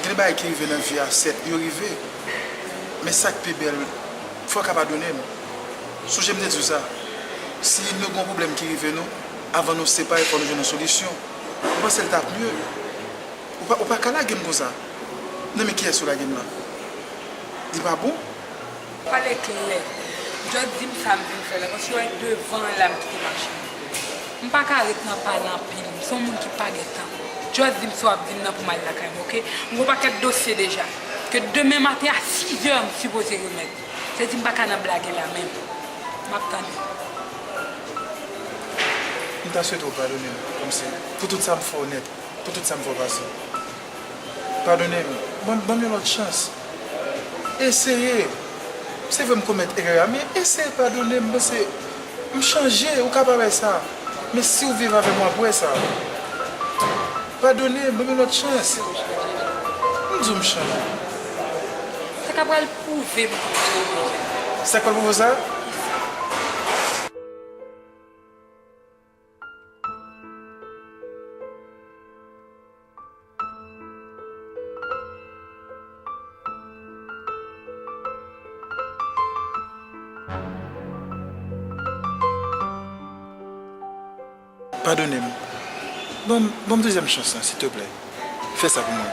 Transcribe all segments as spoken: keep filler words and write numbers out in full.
Gen de bagay ki rive nan vi a, sèt, yo rive. Men sa k pi bèl, fò w ka padone m. Sonje m te di w sa. Si nou gen yon pwoblèm ki rive nou, avan nou separe, fò nou jwenn yon solisyon. Ou panse l t ap mye? Ou pa, ou pa ka lage m konsa. Nan men kiyès ou lage m la? Li pa bon? Pale klè. Just di m sa m vin fè la, paske w wè devan an la m kite machin. M pa ka ret nan pale anpil, m se yon moun ki pa gen tan. Just di m sa w ap di m nan pou m al lakay mwen, oke? M gen yon pakèt dosye deja, ke demen maten a sizè m sipoze remèt. Se di m pa ka nan blage la menm. M ap tande. M ta swete w padone m, kòmsi, pou tout sa m fè w nèt, pou tout sa m fè w pase. Padone m. Ban, ban m yon lòt chans. Eseye. Se vre m komèt erè a, men eseye padone m. Panse m chanje, ou ka pa wè sa. Men si w viv avè m, w ap wè sa. Padone m, ban m yon lòt chans. M di w m chanje. Sa ka pral pwouve m kote w deja. Sa k pral pwouve w sa? Padone m. Ban m, ban m dezyèm chans lan, silteplè. Fè sa pou mwen.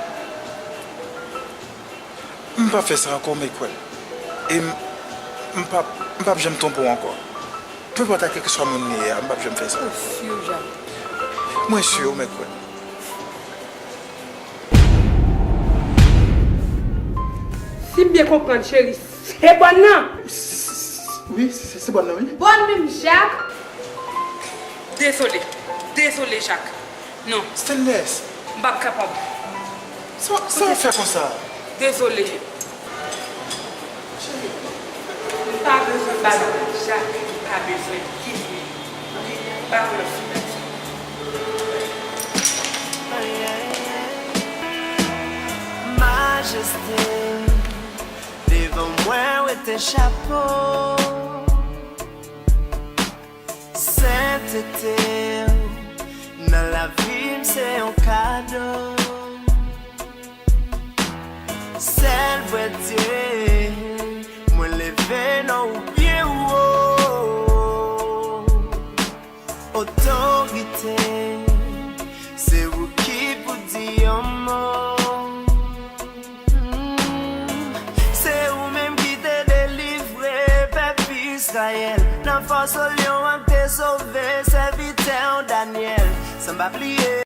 M p ap fè sa ankò, mèkwèl. E m, m p ap, m p ap janm twonpe w ankò. Penpòt a kèlkeswa moun li ye a, m p ap janm fè sa. Ou si, Jak? Mwen si, mèkwèl. Si m byen konprann, cheri, se bòn nan? Wi, se, se bòn nan, wi. Bòn menm, Jak? Dezole. Dezole, Jak. Non. Stainless. M p ap kapab. Sa, sa w ap fè konsa? Dezole. Cheri. M pa bezwen padon, Jak. M pa bezwen. Kite m. M pa vle w fè bagay sa. Majeste, devan mwen wete chapo. Sentete w nan lavi m se yon kado. Sèl vrè Dye, mwen leve non w byen wo. Otorite, se ou ki pou di yon mo. Mm, se ou menm ki te delivre pèp Izrayèl nan fòs lyon an, k te sove sèvitè w Danyèl. San m pa bliye